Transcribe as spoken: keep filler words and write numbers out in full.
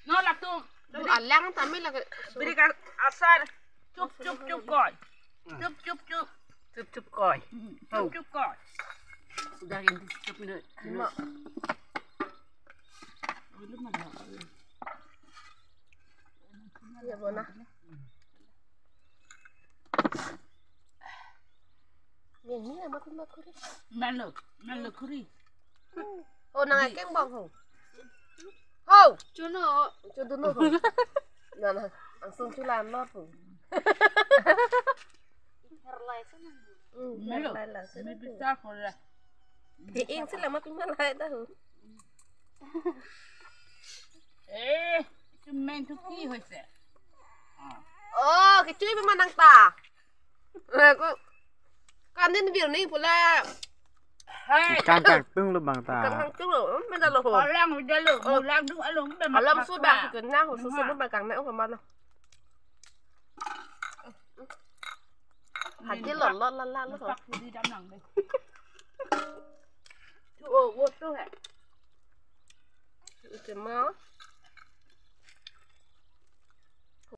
No latum. Alang tame lake. Biri ka asar. Chup chup chup koi. Chup chup chup. Chup chup koi. Chup chup koi. Sudah ini chup ini. Ya bona. Yang ini apa pun bakuri? Malu, malu kuri. Oh, nang akeng bang ho. Ho, chuno. Chuno ho. Nana, langsung chulan lo tu. Malu. Lai langsung. Ini bisa kora. Di ing sila mati malai tahu. Eh, cement tu ki hoise. Oh, kechui memang nang ta. Aku kanin bir ni pula. Hai. Kang kang tung lo bang ta. Kang kang tung lo, hmm, benda lo ho. Alang udah lo, alang dung along benda. Alam sudah kena ho, susu bang kang na ho mana. Hadi lo lo la la lo. Pak di dam nang deh. Tu oh, wo tu hai. Cuma.